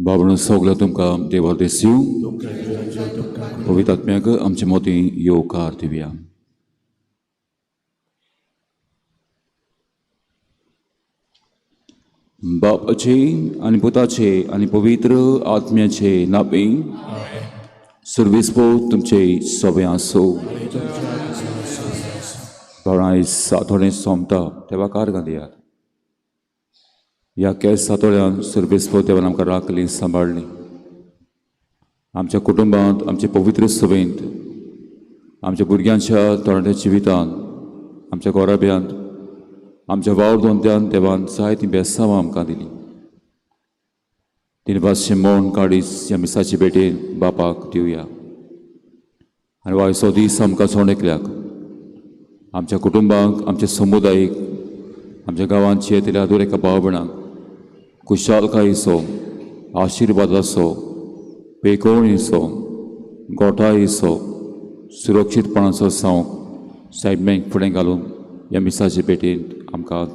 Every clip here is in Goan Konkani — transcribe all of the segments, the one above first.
बाबणो सगळ्या तुमकां देवा देस्यू पवित्र आत्म्याक आमचे मोती येवकार दिवया. बापाचे आनी पुताचे आनी पवित्र आत्म्याचे नावे सर्वेस्पो तुमचे सगळे आसो. भावना सातोळें सोंपता तेवा कार घालयात. ह्या केस सातोळ्यान सर्वेस्पो देवान आमकां राखली सांबाळ्ळी. आमच्या कुटुंबांत, आमच्या पवित्र सभेंत, आमच्या भुरग्यांच्या तरणाट्या जिवितांत, आमच्या गोराब्यांत, आमच्या वावर धंद्यान देवान जायतीं बेसांवां आमकां दिलीं. दिनवासचें मौन काडीस ह्या मिसाचे भेटेन बापाक दिवया. आनी वायसो दीस आमकां सोंड एकल्याक, आमच्या कुटुंबांक, आमच्या समुदायीक, आमच्या गांवांत येतल्या दर एका भाव भयणांक खुशालकायेचो, आशिर्वादाचो, पेकोवणीचो, गोठायेचो, सुरक्षीतपणाचो सावंक सायबमेक फुडें घालून ह्या मिसाचे भेटेन आमकां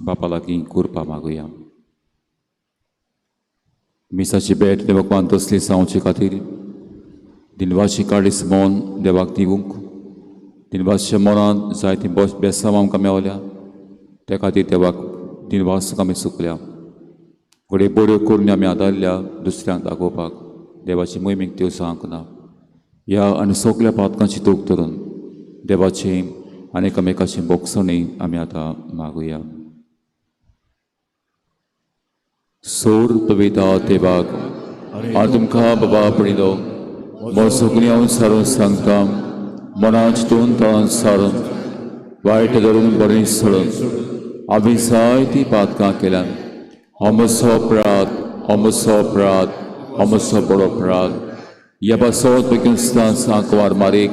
बापा लागीं कुरपा मागुया. मिसाची भेट देवाक मान तसली जावचे खातीर दिनवाशी काडीस मौन देवाक दिवंक, दिनवासच्या मनांत जायतीं बेसांवां आमकां मेवल्या त्या खातीर देवाक दिनवास आमी चुकल्या. घडये बऱ्यो करून आमी आदारल्या दुसऱ्यांक दाखोवपाक देवाची मोहिमेक त्यो जावंक ना. ह्या आनी सगल्या पातकांची तोख धरून देवाची आनी एकामेकाची बोगसणी आमी आतां मागुया. सोर पविता देवाक हांव तुमकां बाबा पडिलो म्हण सगळीं हांव सारून सांगता, मनां चिंतून तळान सारून वायट धरून बरें सोडून आमी जायतीं पातकां केल्यान. अमसो अपराध, अमसो अपराध, अमसो बरो अपराध. ह्या पासत बेगीन सांकवार मारीक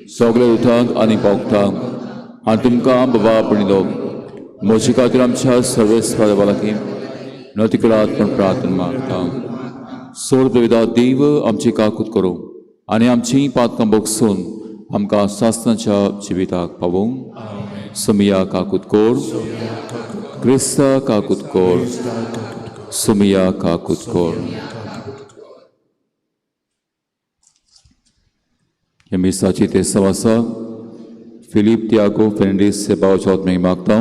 सगळे उठांक आनी भोगतांक आनी तुमकां बाबा पडिलो म्हजे खातीर आमच्या सर्वेस्परा देवा लागीं नतिकरात पण प्रार्थना मागता. सोड पवित्र देव आमची काकूत करूं आनी आमची पातकां बगसून आमकां सासणाच्या जिविताक पावोवंक. सुमिया काकूत कोर, क्रिस्ता काकूत कोर, सुमिया काकूत कोर. हे मिसाची ते सवासा फिलीप तियागो फेर्नांडीस हे भावाच्या आत्म्याक मागता.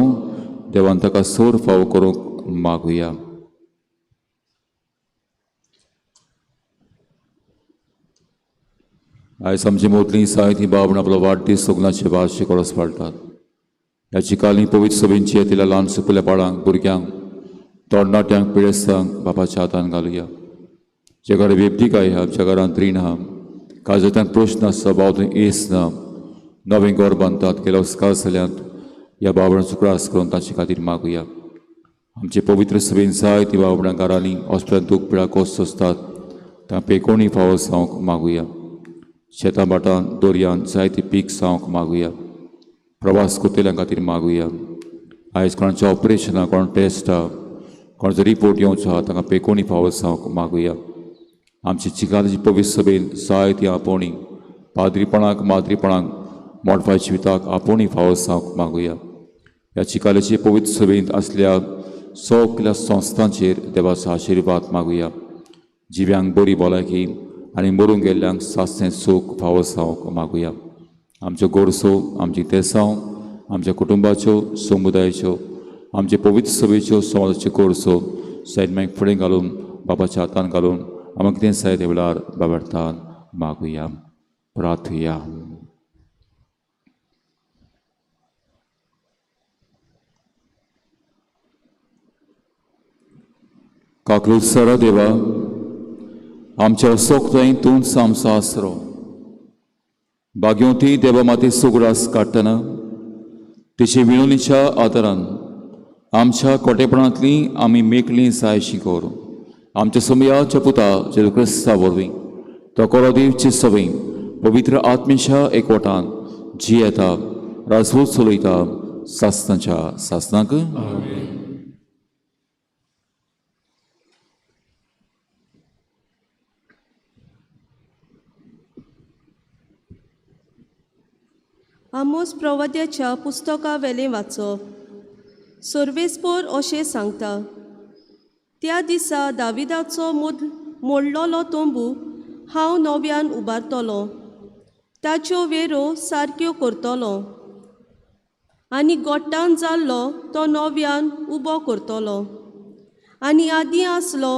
देवान ताका सोर फावो करूंक मागुया. आयज आमची मोदली जायतीं भाव आपलो वाडदीस सगळ्यांचे वार्षिक ओळस पाळटात. ह्या चिकाली पवित्र सभेंची येतल्या ल्हान सुपुल्या बाळांक, भुरग्यांक, तरणाट्यांक, पिडेस्तांक बापाच्या हातान घालुया. ज्या घरांत वेबदिकाय आहा, ज्या घरांत रीण आहा, काजांतल्यान प्रश्न आसता, भाव थंय येस ना, नवें घर बांदतात, गेल्या वर्सा जाल्यात ह्या भावणांचो त्रास करून तांचे खातीर मागुया. आमचे पवित्र सभेन जायतीं भावणां घरांनी हॉस्पिटलांत दूख पिडा कश्ट सोंसतात, तांकां पेकोणी फावो जावंक मागुया. शेतां भाटां दर्यांत जायती पीक जावंक मागुया. प्रवास करतल्यां खातीर मागुया. आयज कोणाचें ऑपरेशन आहा, कोण टेस्ट आहा, कोणाचो रिपोर्ट येवचो आहा, तांकां पेकोणी फावो जावंक मागुया. आमची चिकालीची पवित्र सभेन जायती आपोवणी पाद्रीपणाक, माद्रीपणाक, मोडफाय जिविताक आपोवणी फावो जावंक मागुया. ह्या चिकालीची पवित्र सभेंत आसल्या सगल्या संस्थांचेर देवाचो आशिर्वाद मागुया. जिव्यांक बरी भलायकी आनी मरूंक गेल्ल्यांक सासणें सूख फावो जावंक मागुया. आमच्यो गोरसो, आमची तेसांव, आमच्या कुटुंबाच्यो, समुदायाच्यो, आमचे पवित्र सभेच्यो, समाजाच्यो गोरसो सैन्याक फुडें घालून बाबाच्या हातान घालून आमकां कितें जाय ते वेळार बाबडतान मागुया. प्रार्थुया. काकलूत सरा देवा, आमच्या सोकताय तूंच आमचो आसरो. बाग्योती देवा माती सुगडास काडटना तिचे विणोनीच्या आदारान आमच्या कोटेपणांतली आमी मेकळी जाय शिकोर आमच्या समयाच्या पुता जेजू क्रिस्ता वरवीं तो कोरोदेवचे सवय पवित्र आत्मेच्या एकवटान जी येता राजवत चलयता सासनाच्या सासनाक. आमोस प्रवाद्याच्या पुस्तका वेलें वाचप. सर्वेस्पोर अशें सांगता, त्या दिसा दाविदाचो मोडलोलो तंबू हांव नव्यान उबारतलो, ताच्यो वेरो सारक्यो करतलो आनी गोट्टान जाल्लो तो नव्यान उबो करतलो आनी आदीं आसलो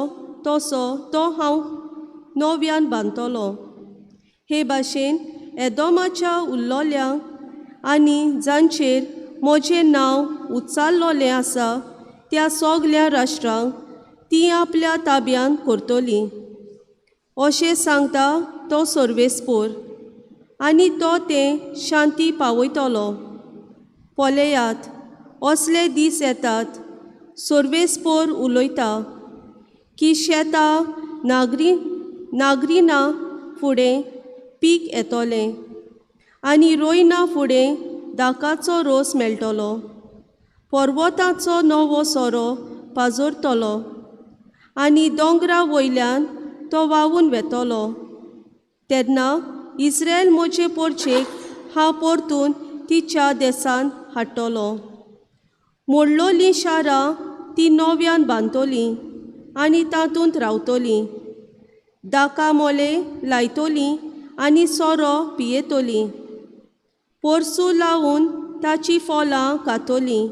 तसो तो हांव नव्यान बांदतलो. हे भाशेन एदोमाच्या उल्लोल्यांक आनी जांचेर म्हजें नांव उच्चारलोलें आसा त्या सगल्या राष्ट्रांक ती आपल्या ताब्यान करतली, अशें सांगता तो सर्वेस्पोर, आनी तो तें शांती पावयतलो. पळयात, असले दीस येतात, सर्वेस्पोर उलयता, की शेतां नागरिना फुडें पीक येतलें आनी रोयना फुडें दाकाचो रोस मेळटलो. पर्वताचो नवो सोरो पाजरतलो आनी दोंगरा वयल्यान तो व्हांवून वेतलो. तेन्ना इस्रायल म्हजे पोरचेक हांव परतून तिच्या देसान हाडटलो. मोडलोलीं शारां ती नव्यान बांदतलीं आनी तातूंत रावतलीं. दाका मोले लायतलीं आनी सोरो पियेतलीं. पोरसूं लावन ताचीं फलां खातलीं.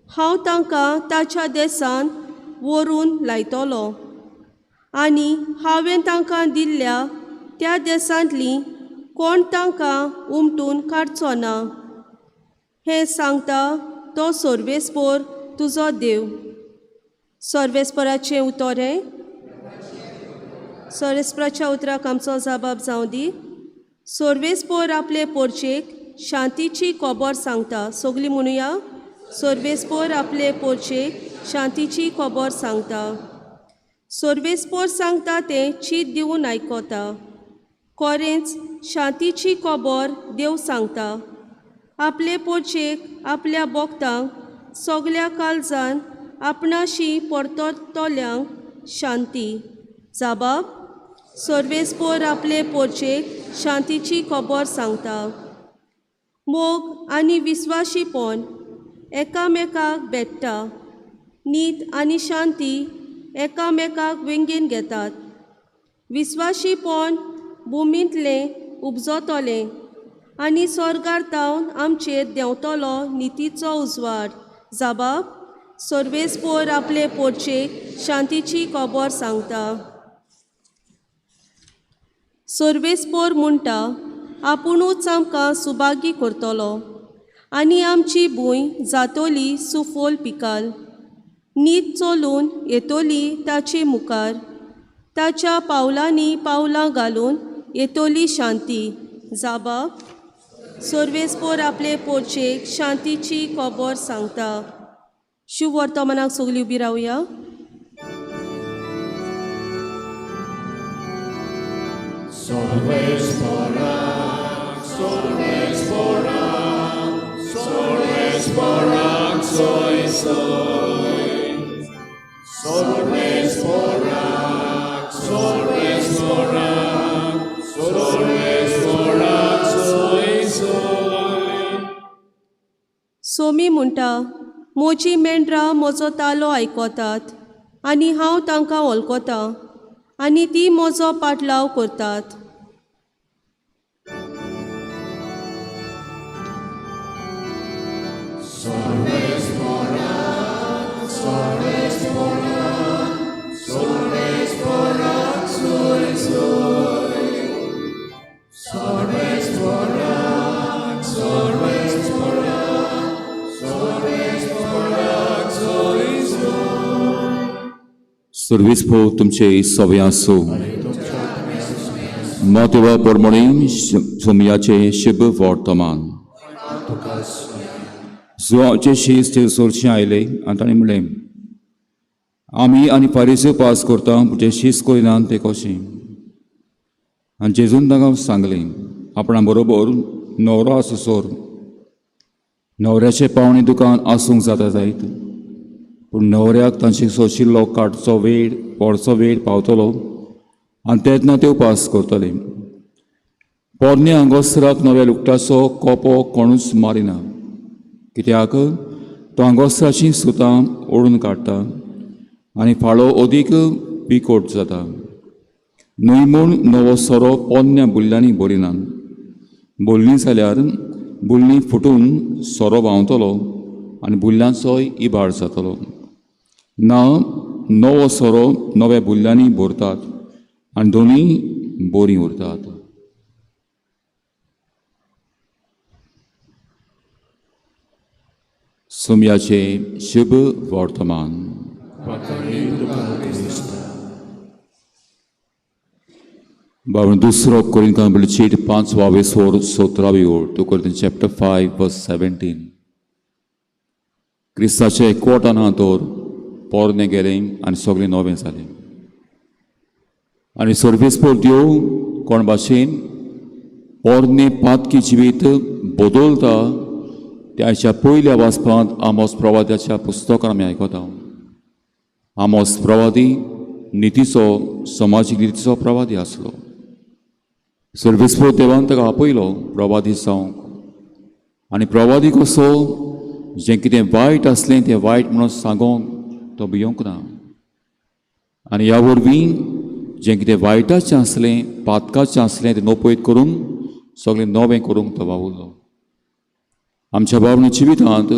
हांव तांकां ताच्या देसान व्हरून लायतलो आनी हांवें तांकां दिल्ल्या त्या देसांतलीं कोण तांकां उमटून काडचो ना. हें सांगता तो सर्वेस्पोर तुजो देव. सर्वेस्पोराचें उतर हें. सर्वेस्पोराच्या उतराक आमचो जबाब जावं दी. सर्वेस्पोर आपले पोरचेक शांतीची खबर सांगता. सगळीं म्हणुया, सर्वेस्पोर आपले पोरचेक शांतीची खबर सांगता. सर्वेस्पोर सांगता तें चीत दिवन आयकता. कोरेंच शांतीची खबर देव सांगता. आपले पोरचेक आपल्या भक्तांक सगल्या काळजान आपणाशी परततल्यांक शांती. जबाब, सर्वेस्पोर आपले पोरचेक शांतीची खबर सांगता. मोग आनी विस्वाशीपण एकामेकाक भेट्टा. नीत आनी शांती एकामेकाक वेंगेन घेतात. विस्वाशीपण भुमींतलें उपजतलें आनी स्वर्गार तावन आमचेर देंवतलो नितीचो उजवाड. जबाब, सर्वेस्पोर आपले पोरचेक शांतीची खबर सांगता. सर्वेस्पोर म्हणटा, आपुणूच आमकां सुभागी करतलो आनी आमची भूंय जातली सुफोल पिकाल. नीत चलून येतली ताचे मुखार, ताच्या पावलांनी पावलां घालून येतली शांती. जबाब, सर्वेस्पोर आपले पोरचेक शांतीची खबर सांगता. शुभ वर्तमानाक सगळीं उबी रावया. सोमी म्हणटा, म्हजी मेंढरां म्हजो तालो आयकतात आनी हांव तांकां वळखतां आनी ती म्हजो पाटलाव करतात. सर्वीस भोव तुमचे सवे आसूं. मोतेवा पोरमोणी सोमयाचें शुभ वर्तमान. जुवाचे शीस ते सोरशें आयले आनी ताणें म्हणलें, आमी आनी फारीस पास करता पूण ते शीस करिनात ते कशें? आनी जेजून तांकां सांगलें, आपणा बरोबर न्हवरो आसा सोर न्हवऱ्याचें पावणे दुकान आसूंक जाता जायत, पूण न्हवऱ्याक तांचे सोशिल्लो काडचो वेळ व्हरचो वेळ पावतलो आनी तेन्ना ते उपास करतले. पोरण्या आंगोस्त्राक नव्या लुगटाचो कोपो कोणूच मारिना, कित्याक तो आंगोस्त्राचीं सुतां ओडून काडटा आनी फाळो अदीक पिकोट जाता. न्हय म्हूण नवो सोरो पोन्न्या बुल्ल्यांनी भरिना, बोल्लीं जाल्यार बुल्लीं फुटून सोरो व्हांवतलो आनी बुल्ल्यांचोय इबाड जातलो. ना नवो सोरो नव्या बुल्ल्यांनी भरतात आनी दोनूय बरीं उरतात. सोमयाचें शुभ वर्तमान. बाबा दुसरो कोरिंथां चीट 5 वेसोर 17 ओळ, 2 कोरिंथां चॅप्टर 5 वर्स 17. क्रिस्ताचें एकवटान आहा तर पोरणें गेलें आनी सगळें नवें जालें. आनी सर्वीस देव कोण भाशेन पोरणे पातकी जिवीत बदलता त्या आयच्या पयल्या वाचपांत आमोस प्रवाद्याच्या पुस्तकान आमी आयकता. आमोस प्रवादी नितीचो, समाजीक नितीचो प्रवादी आसलो. सर्वेस्पर देवान ताका आपयलो प्रवादी जावंक. आनी प्रवादी कसो जें कितें वायट आसलें तें वायट म्हणून सांगोंक तो भियोंक ना. आनी ह्या वरवीं जें कितें वायटाचें आसलें, पातकाचें आसलें तें नपयत करून सगळें नवें करूंक तो वावुरलो. आमच्या बाबा जिवितांत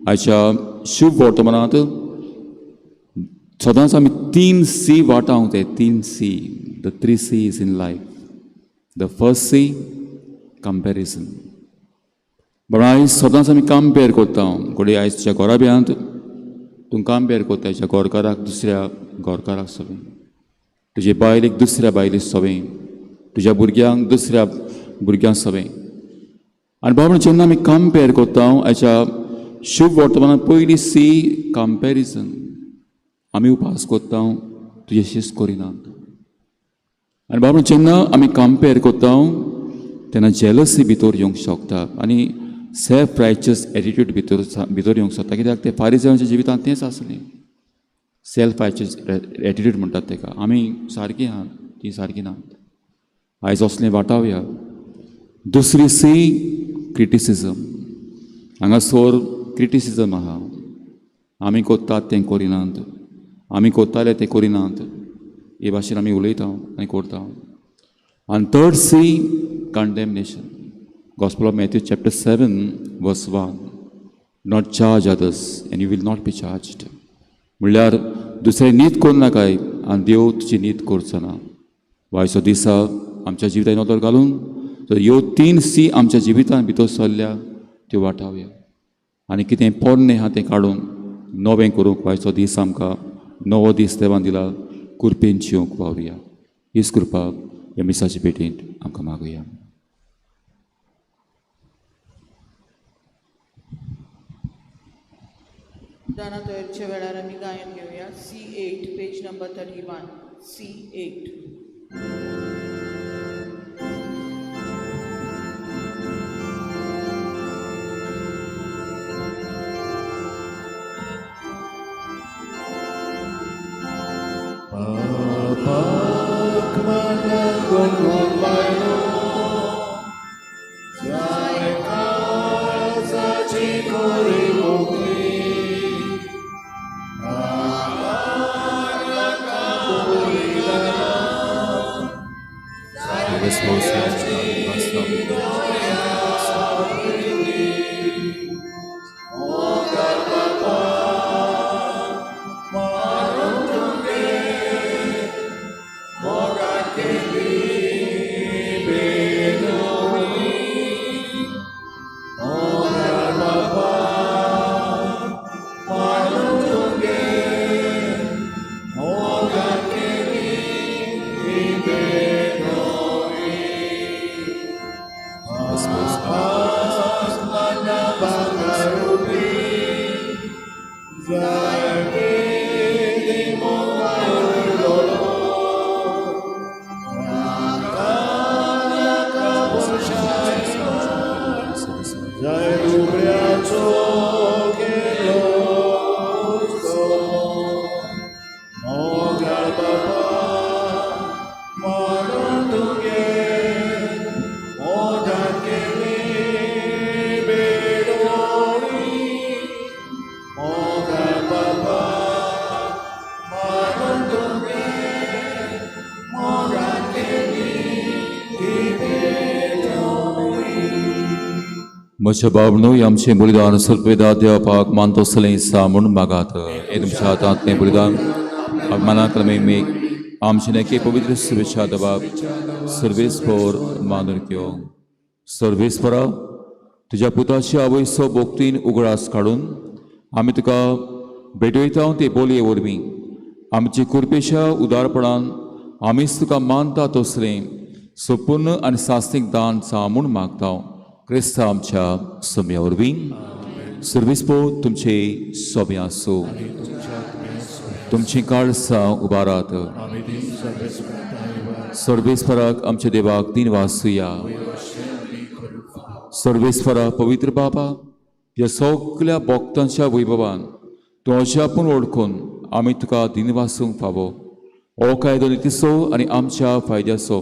आयच्या शुभ वर्तमानांत सदांच आमी 3 सी वाटावंक जाय. 3 C, the 3 C's in life. The first C, comparison. पूण आयज सदांच आमी कंपेर करता. घडये आयच्या घराब्यांत तूं कंपेर करता आयच्या घरकाराक दुसऱ्या घरकाराक सगळें, तुजे बायलेक दुसऱ्या बायलेक सवें, तुज्या भुरग्यांक दुसऱ्या भुरग्यांक सवें. आनी बाबा जेन्ना आमी कंपेर करता आयच्या शुभ वर्तमानांत पयली सी कंपेरिजन. आमी उपास करता तुजे शीस करिनात. आनी बाबा जेन्ना आमी कंपेर करता तेन्ना जेलसी भितर येवंक शकता आनी सेल्फ रायचस एटिट्यूड भितर भितर येवंक शकता. कित्याक ते फारीजांच्या जिवितांत तेंच आसलें. सेल्फ रायचस एटिट्यूड म्हणटात तेका. आमी सारकीं आहात, तीं सारकीं नात. आयज असलें वाटावया. दुसरी सी, क्रिटिसिजम. हांगासर क्रिटिसिजम आहा. आमी करतात तें करिनात, आमी करताले तें करिनात, हे भाशेन आमी उलयता आनी करता. आनी third C, condemnation. Gospel of Matthew chapter 7 verse 1, not charge others and you will not be charged. म्हणल्यार दुसरें नीत करूं नाकाय आनी देव तुजी नीत करचो ना. वायचो दिसा आमच्या जिवितान नदर घालून तर ह्यो 3 सी आमच्या जिवितान भितर सरल्या त्यो वाटावया आनी कितें पोरणें आहा तें काडून नवें करूंक वायचो दीस आमकां नवो दीस देवान दिला. कृपेन जिवंक वावरुया. हीच कृपा ह्या मिसाचे भेटींत आमकां मागुया. दाना तयारीच्या वेळार आमी गायन घेवया. C8 page number 31, C8. पापाक मनाक लायलो जाय काळजाची कोरी मोखी म्हज्या बाबनूय आमचें बलिदान सर्पेदा देवपाक मानतोसलें सा म्हूण मागात. हे तुमच्या हातांतलें बलिदान मनाक मेक आमचे नेके पवित्र शुभेच्छा दबाब सर्वेस्पर मानून घेव. सर्वेस्परा तुज्या पुताची आवयचो भोक्तीन उगडास काडून आमी तुका भेटयता ते बोलये वरवीं आमची कुरपेच्या उदारपणान आमीच तुका मानता तसलें संपूर्ण आनी सास्तीक दान सा म्हूण मागता. क्रिस्ता आमच्या सम्या वरवीं. सर्वेस्पो तुमचे सोबे आसूं. तुमची काळसां उबारात. सर्वेस्पराक आमच्या देवाक तीन वासुया. सर्वेस्परा पवित्र बाबा ह्या सगल्या भक्तांच्या वैभवान तूं अजापून वळखून आमी तुका दिनवासूंक फावो. हो कायदो नितीचो आनी आमच्या फायद्याचो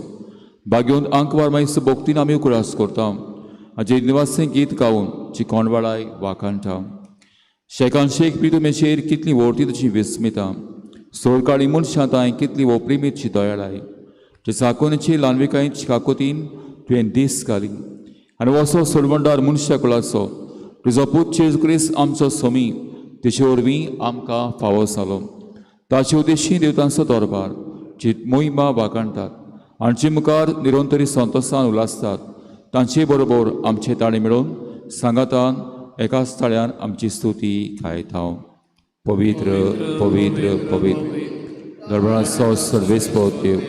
बागेवन आंकवार मायसो भक्तीन आमी उगडास करता. हाजे दिनवासें गीत गावन जी कोणवाळाय वाखाणटा. शेकान शेक प्रितुमेचेर कितली व्हडती तुजी विस्मिता. सोळकाळी मनशां तांय कितली वोप्रिमीची दयाळाय. जे चाकोनीची ल्हानविकायेन काकोतीन तुवें दीस घाली आनी वसो सोडवंडार मनशा कुळाचो तुजो पूत जेजू क्रिस्त आमचो सोमी तेचे वरवीं आमकां फावो जालो. ताचे उद्देशी देवतांचो दरबार जी मोहिमा वाखाणटात आनी जे मुखार निरंतरी संतोसान उलासतात तांचे बरोबर आमचे ताळे मेळोवन सांगातान एकाच ताळ्यान आमची स्तुती गायता. पवित्र पवित्र पवित्र दरबाराचो सर्वेस्पर देव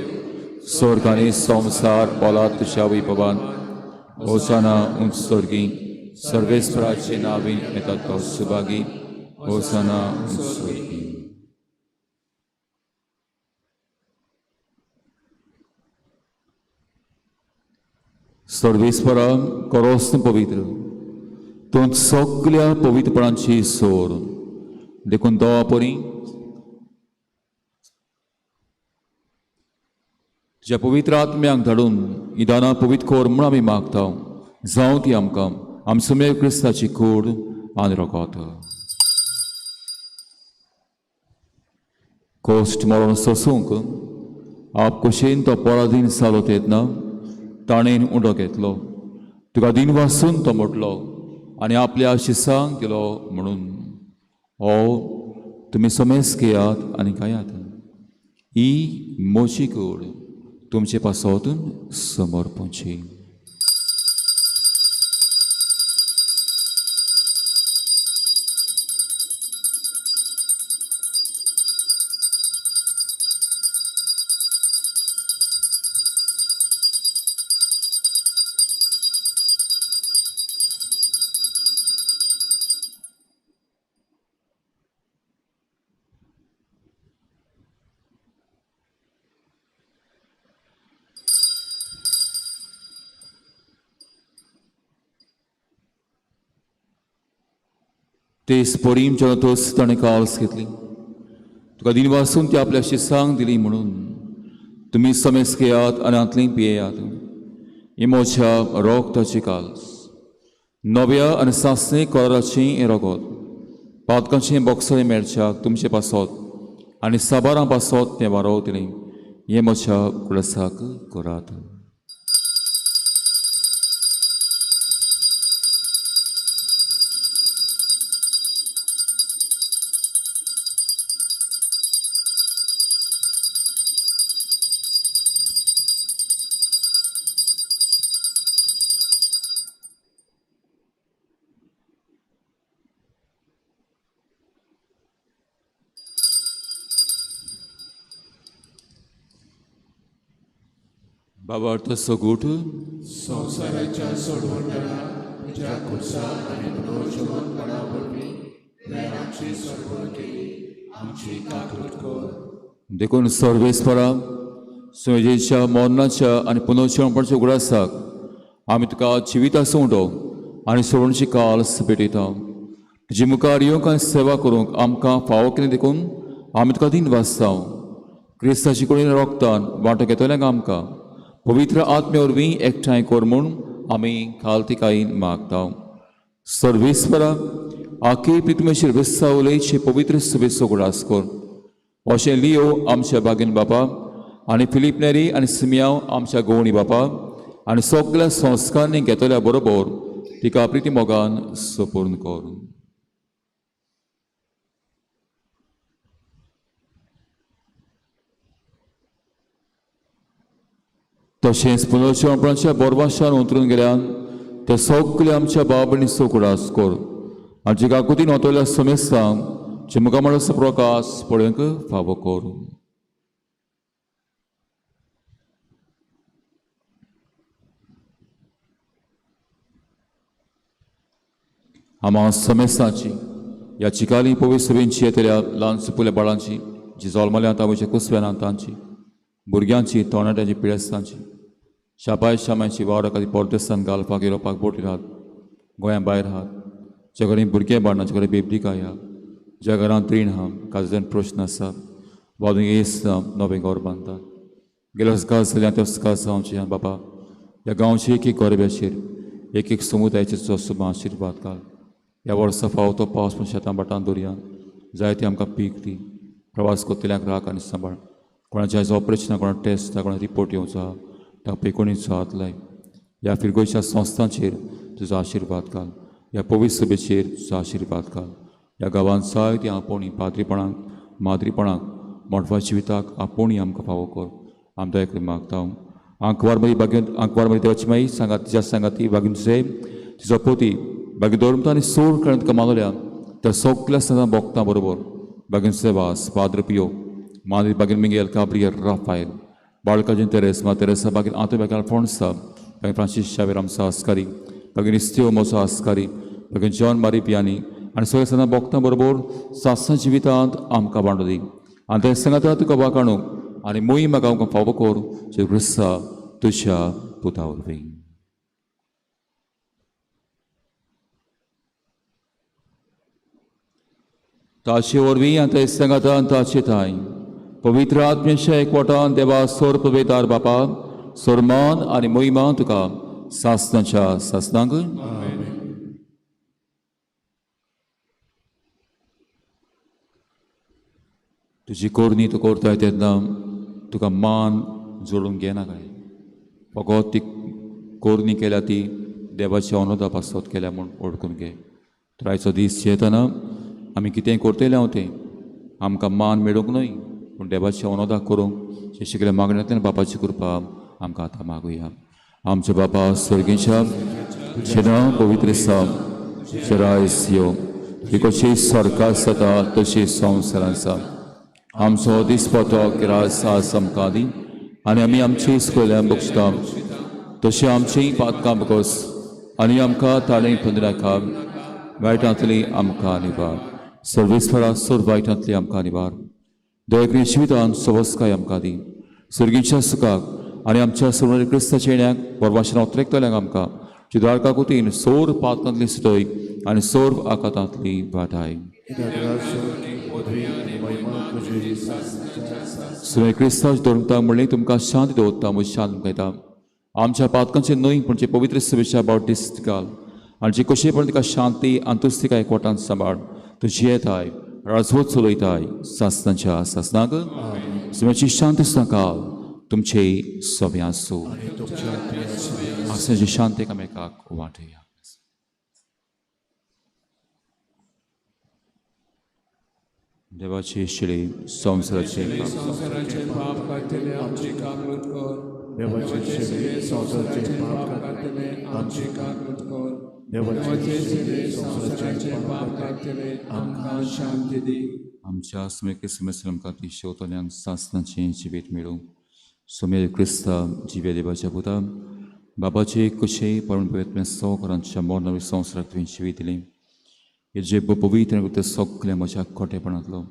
स्वर्ग आनी संवसार पोला तुज्या वैभवान. होसाना उंच स्वर्गी. सर्वेस्पराचे नावीन येता तो सुभागी. होसाना उंच स्वर्गी. सर्वेस्परा करोस पवित्र तूं सगल्या पवित्रपणाची सोर देखून दवा परी तुज्या पवित्र आत्म्यांक धाडून ही दानां पवित्र कर म्हूण आमी मागता. जावं ती आमकां आमचो मेळ क्रिस्ताची कूड आनी रोगत. कोश्ट मरण सोसूंक आप कुशीन तो पराधीन जालो तेन्ना ताणें उंडो घेतलो. तुका दिन वासून तो म्हटलो आनी आपल्या शिसांक दिलो म्हणून हो तुमी समेस घेयात आनी खायात. ही म्हजी कूड तुमचे पासत समर्पणची. तेच परीम तोच ताणें काल्स घेतली. तुका दिनवासून ती आपल्या शिसांक दिली म्हणून तुमी समेस घेयात आनी हांतली पियेयात. ही म्हज्या रोगताची काल्स नव्या आनी सासणी कराराची हें रोगत पातकांचें बोगसळें मेळच्याक तुमचे पासत आनी साबारां पासत तें वारोवतलें. हें म्हज्या कुळसाक करात. बाबा अर्थ सगूट संवसाराच्या सोडवणदारा तुज्या खुर्सा आनी पुनर्जिवंतपणा वरवीं तुवें आमची सोडवण केली. आमची काकूट कर. देखून सर्वेस्परा सुजेच्या मरणाच्या आनी पुनर्जिवंतपणाच्या उगडासाक आमी तुका जिविताचो उंडो आनी सोडवणची काल्स भेटयता. तुजे मुखार येवंक आनी सेवा करूंक आमकां फावो केली देखून आमी तुका दिन वाचता. क्रिस्ताची कुडीन रोगतान वांटो घेतल्यांक आमकां पवित्र आत्म्या वरवीं एकठांय कर म्हूण आमी खालतिकायेन मागता. सर्वेस्परा आखे प्रितमेचेर वेसावलेचे पवित्र सुबेचो उगडास कर. अशें लियो आमच्या बागीन बापा आनी फिलीप नेरी आनी सिमियांव आमच्या गोवणी बापा आनी सगल्या संस्कारांनी घेतल्या बरोबर तिका प्रिती मोगान सपूर्ण कर. तशेंच पुनर्जिवपणाच्या बोरवाशान उतरून गेल्यान ते सगळे आमच्या बाब आनी सोकुडास कर आनी जे काकुतीन वतल्या समेस्तांक जे मुखामळाचो प्रकाश पळोवंक फावो कर. आमा समेस्तांची ह्या चिकाली पवित्र सभेंची येतल्या ल्हान सुपुल्या बाळांची जी जल्मल्या तांचे कुसव्यान तांची भुरग्यांची तरणाट्यांची पिडेस्तांची शाबाय शामांची वावर खातीर परदेसान घालपाक युरोपाक बोटीर आहात गोंया भायर आहात ज्या कडेन भुरगें बाळना ज्या कडेन बेबदिकाय आहा ज्या घरांत रीण आहा काजन प्रश्न आसा वादूंक येस ना नवें घर बांदतात गेल्या वर्स जाल्यार त्या वर्स जावचें बाबा ह्या गांवचे एक एक गोरब्याचेर एक एक समुदायाचेर सुबा आशिर्वाद घाल. ह्या वर्सा फावो तो पावस पण शेतां भाटां दर्या जायती आमकां पीक दी प्रवास करतल्यांक राख आनी सांबाळ कोणाचें आयज ऑपरेशन कोणा टेस्ट कोणा रिपोर्ट येवचो आहा ताका पेकोणीचो हात लाय. ह्या फिरगोयच्या संस्थांचेर तुजो आशिर्वाद घाल. ह्या पवित्र सभेचेर तुजो आशिर्वाद घाल. ह्या गांवांत जायती आपोवणी पाद्रीपणाक माद्रीपणाक मोटवा जिविताक आपोवणी आमकां फावो कर. आमदां एक मागता आंकवार मदी बागेन आंकवार मदी देवाची माई सांगात तिच्या सांगाती बागीन तुजे तिजो पोती बागी दवरता आनी सोड कळ्ळें तुका मानवल्या त्या सगल्या सदां बोगता बरोबर बागीन सेवास पाद्र पियो माद्री बागीन मिंगेल काब्रियल राफायल बाळकाजीन तेरेस मा तेरेसा बागीन आंतो बागीन अल्फोन्सा बागीन फ्रांसीस शावेर आमचो आस्कारी बागीन इस्तियो मोसो आस्कारी बागीन जॉन मारी पियानी आनी सगळे सदां बोगता बरोबर सासणा जिवितांत आमकां बांडो दी आनी ते सांगाता तुका वाकाणूक आनी मोही म्हाका आमकां फावो कर जे क्रिस्ता तुज्या पुता वरवीं. ताचे वरवीं आनी ते सांगाता ताचे थांय पवित्र आत्म्याच्या एकवटान देवा सोर पवेदार बापा सोरमान आनी मोहिमान तुका सासनाच्या सासनांक. तुजी कोरणी तूं करताय तेन्ना तुका मान जोडून घेना काय फकत ती कोरणी केल्या ती देवाच्या अनुदा पासत केल्या म्हूण वळखून घे. तर आयचो दीस येतना आमी कितेंय करतले हांव तें आमकां मान मेळूंक न्हय पूण देवाच्या अनुदा करूंक जे शिकल्या मागण्यांतल्यान बापाची कृपा आमकां आतां मागुया. आमच्या बापा सर्गेच्या तुजें नांव पवित्र आसा तुजें रायस यो तुजी कशी सरकार जाता तशी संवसारांत आसा. आमचो दिसपटो ग्रास आज आमकां दी आनी आमी आमची स्कुल्यां बगसता तशें आमचीं पातकां बगस आनी आमकां ताणें पंदराका वायटांतली आमकां निवार सर्वेस्वरा सोर वायटांतली आमकां निवार दयक्री जिवितान सवस्काय आमकां दी सर्गीच्या सुखाक आनी आमच्या सर्व क्रिस्ताच्या येण्याक परवाशना उतरेकतल्यांक आमकां चिदारका कुतीन सोर पातकांतली सुटय आनी सोर आकातांतली वाटाय. सुवे क्रिस्ताच धर्मता म्हणलें तुमकां शांती दवरता म्हजी शांत तुमकां येता. आमच्या पातकांचे न्हय पूण जे पवित्र सभेच्या बावटीस घाल आनी जे कशें पण तिका शांती आनी तिका एकवटान सांबाळ. तूं जियेताय राजवत चलयताय सासनाच्या सासनाक. सुम्याची शांती सांगाल तुमचे सगळें आसूं. आसनाची शांती एकामेकाक वांटया. देवाची शिळे संवसाराचे पाप काडटले आमची काकूत कर. देवाचे शिळे संवसाराचे पाप काडटले आमची काकूत कर. देवाचे शिळे संवसाराचे पाप काडटले आमकां शांती दी. आमच्या सुमेक सुमेस्त्र आमकां ती शेवतल्यांक सासनाचें जिवीत मेळूं. सुमेर क्रिस्ता जिव्या देवाच्या पुता बाबाचे कशें परम पवित्र सवकरांच्या मरणावी संवसाराक तुवें जिवीत दिलें हे जे पवित्र ते सगळें म्हज्या खोटेपणांतलो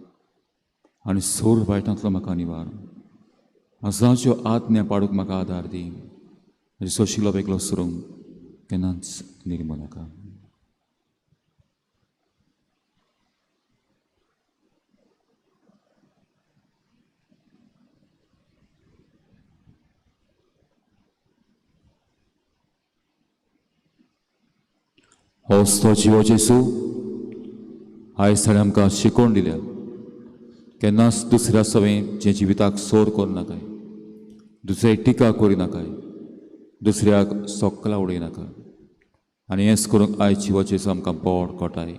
आनी सोर वायटांतलो म्हाका निवार. आजाच्यो आज्ञा पाडूंक म्हाका आदार दी. म्हजे सोशिलो वेगळो सरूंक केन्नाच निर्मू नाका. होच तो जिवो जेसू आयज ताणें आमकां शिकोवन दिल्या केन्नाच दुसऱ्या सवें जे जिविताक सोर करूं नाकाय दुसऱ्याक टिका करिनाकाय दुसऱ्याक सोकला उडयनाका. आनी हेंच करूंक आयज जिवाचें आमकां बोड कोटाय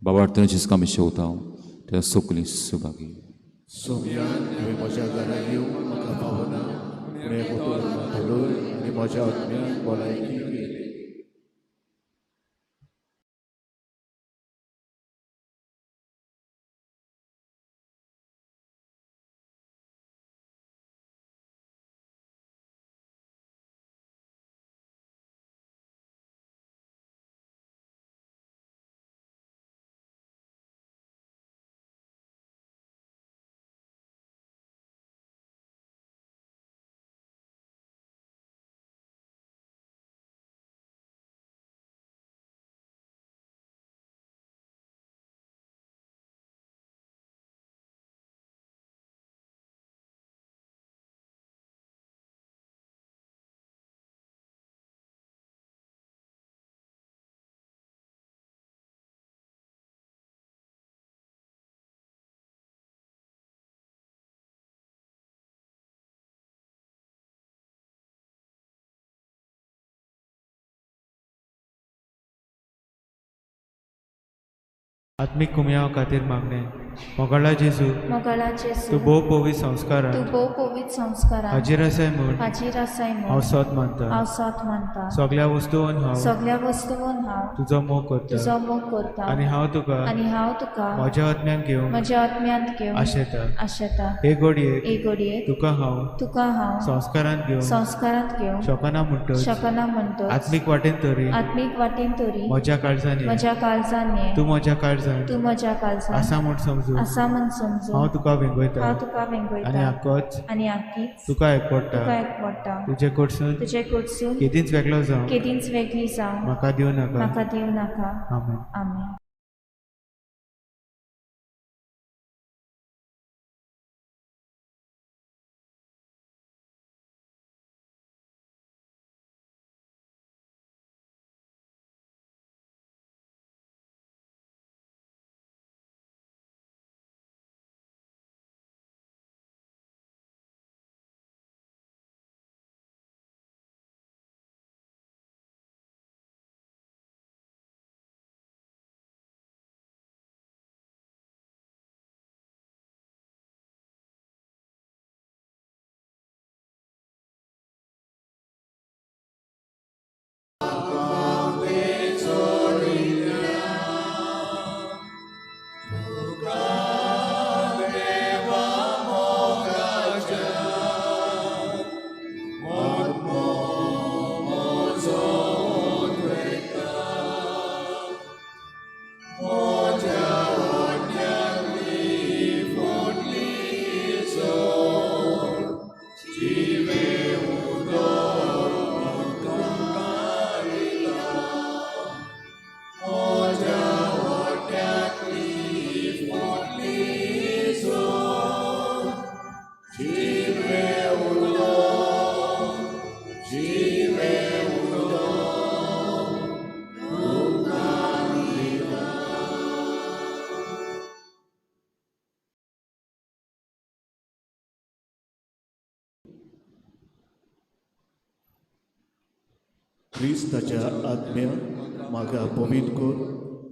बाबा तेंचीच आमी शेवता त्या सगळीं सुभागी. सोम्यान हांवें म्हज्या घरा येवंक म्हाका पावना, पूण एक उतर मात उलय आनी म्हज्या आत्म्यान भलायकी मेळटली. आत्मीक कुमयाव खातीर मागणें. मोगाळा जेजू, मोगाळा जेजू, तूं भोव पवित्र संस्कारान, तूं भोव पवित्र संस्कारान हाजीर आसाय म्हूण, हाजीर आसाय म्हूण हांव सोद मानता, हांव सोद मानता. सगळ्या वस्तून हांव, सगळ्या वस्तून हांव तुजो मोग करता, तुजो मोग करता. आनी हांव तुका, आनी हांव तुका म्हज्या आत्म्यान घेवंक, म्हज्या आत्म्यांत घेवंक आशेता, आशेता. हे घडयेक, हे घडयेक तुका हांव, तुका हांव संस्कारांत घेवंक, संस्कारांत घेवंक शकना म्हणटच, शकना म्हणटच, आत्मीक वाटेन तरी, आत्मीक वाटेन तरी म्हज्या काळजान, म्हज्या काळजान ये, तूं म्हज्या काळजान, तूं म्हज्या काळजान आसा म्हूण समजून, आसा म्हूण समजून हांव तुका वेंगयता, हांव तुका वेंगयता. आनी आकोच, आनी आकीच तुका एकवडटा, तुका एकवडटा. तुजे कडसून, तुजे कडसून केदींच वेगळो जावं, केदींच वेगळी जावं म्हाका दिवं नाका, म्हाका दिवं नाका. आमेन. आमेन. क्रिस्ताच्या आत्म्यान म्हाका पवित्र कर,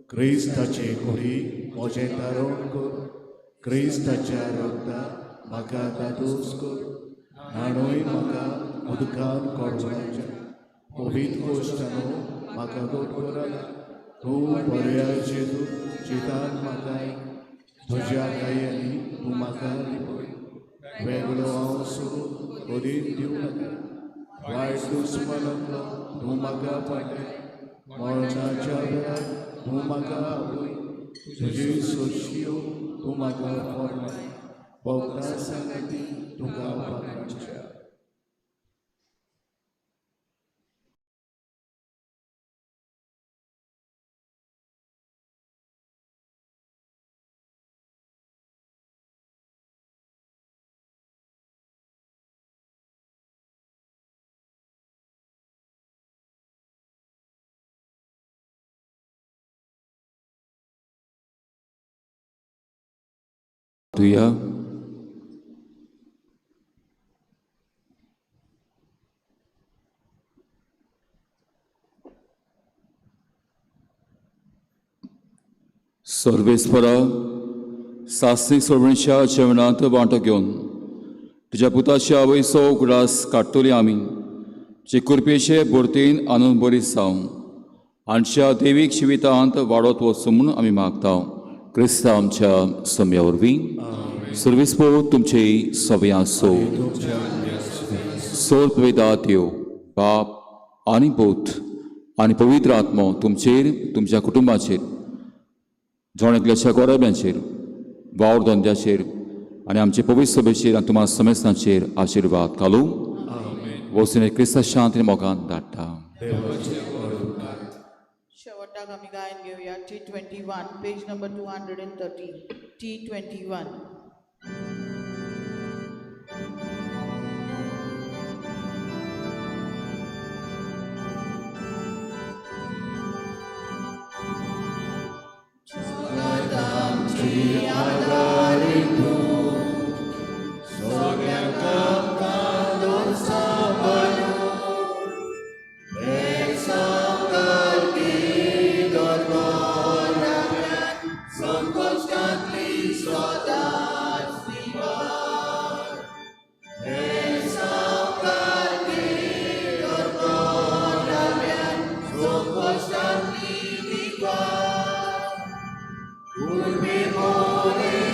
क्रिस्ताचे कुडी म्हजें तारण कर, क्रिस्ताच्या रगता म्हाका दादोस कर, न्हाणय म्हाका उदकान कोडवाच्या पवित्र कोश्टानो म्हाका गोड करात. तूं बऱ्या जेजू चितान म्हाका तुज्या गायांनी तूं म्हाका लिपय, वेगळो हांव सोडून ओदीन दिवं नाका. वायट दुस्मनांतलो तूं म्हाका पाटय, मरणाच्या वेळार तूं म्हाका आपय, तुजी सोशियो तूं म्हाका फॉर्माय, भोगता सांगती तुका पाकांच्या. तुया सर्वेस्परा सासणी सोडवणीच्या जेवणांत वांटो घेवन तुज्या पुताच्या आवयचो उगडास काडटली आमी जे कृपेचे भरतीन आनंद बरी जावं आमच्या देवीक जिवितांत वाडत वचूं म्हूण आमी मागता क्रिस्तांव आमच्या सम्या वरवीं सर्वेस्पोर तुमचे सवय आसो. सोर पवित्र देव बाप आनी पूत आनी पवित्र आत्मो तुमचेर, तुमच्या कुटुंबाचेर, जण एकल्याच्या गोरब्यांचेर, वावर धंद्याचेर आनी आमचे पवित्र सभेचेर आनी तुमकां समेस्तांचेर आशिर्वाद घालूं. वचून क्रिस्ता शांती मोगान धाडटा. शेवटाक आमी गायन घेवया T21, page number 230, T21. Urbi mori.